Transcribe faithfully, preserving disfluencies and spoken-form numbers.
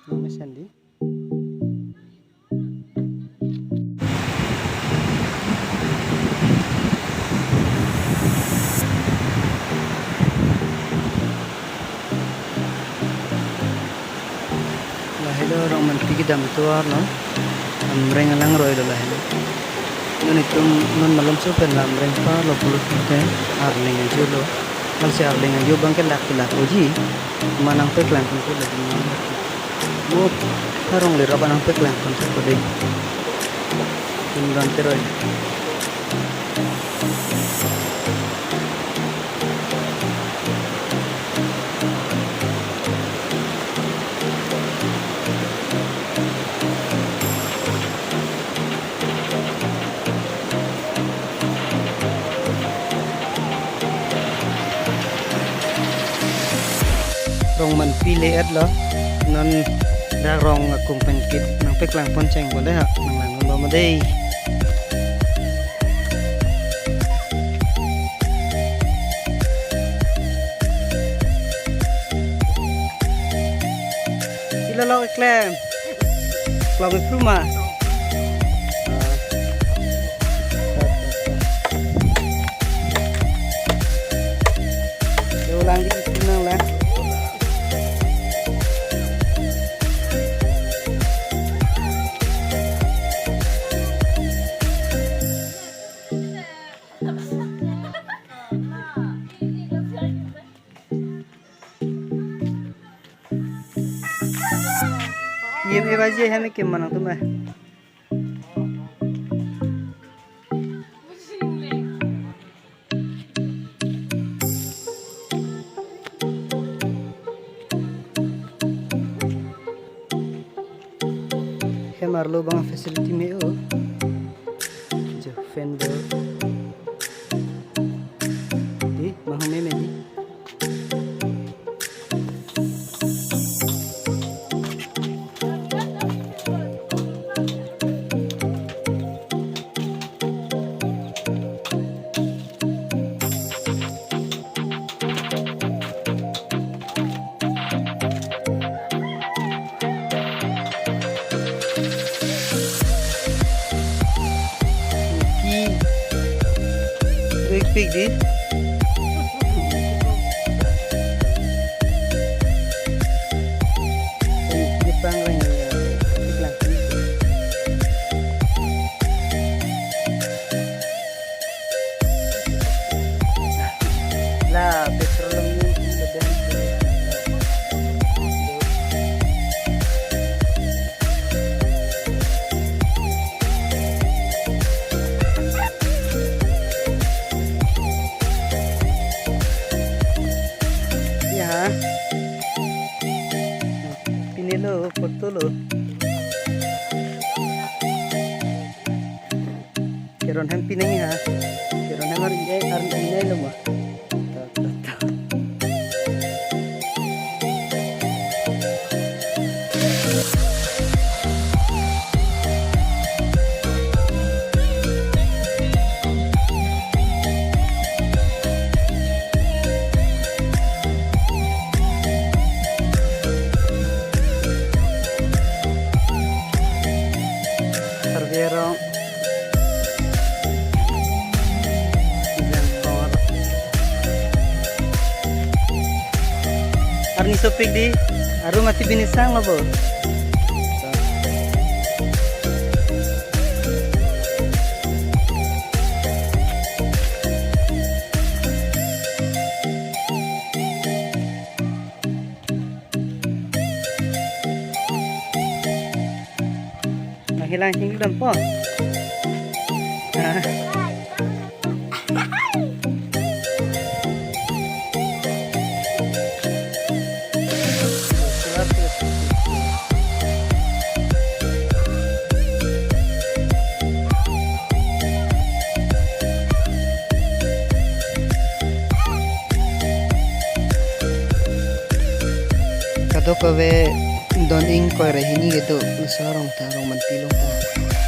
Mesen di. Lahelo Rongmanpi kedam atovar lo. Amreng alangroi lo lahelo. Non itum non malomso pen la Amreng parlo pulote arleng ajo lo. Ansi arleng ajo abang ke lak kelak oji. Manang peklang pun ke lagi manang. Mo, arong le rok anang peklang pun ke dei. Pun dan teroi. Rongmanpi le-et lo, non dak rong akung pen kip nangpeklang pon cheng bole ha, nanglang lo ma dei. Ilo lo klem. Klem ipru ma. Yo lang di ipru nang lang. Iyem evaji hem ekim manang tum eh. Hem arlo abang facility me-o. Jo fan do. Di, mahum meme di. Ki, baik pik di. Jepang reng, ya, pik lang. La petrol ni. Ya. Pine lo, photo lo. Keron hem pinang ha. Keron hem ar-i, ar-i nai lo ma. Ta, ta, ta. Karbi arong. Arni sopik di, aru mati binisang lo bo. Nangkelang hingdam po. Ah. Kadokave don ingkoi ra hini kedo, laso arong ta, Rongmanpi along ta.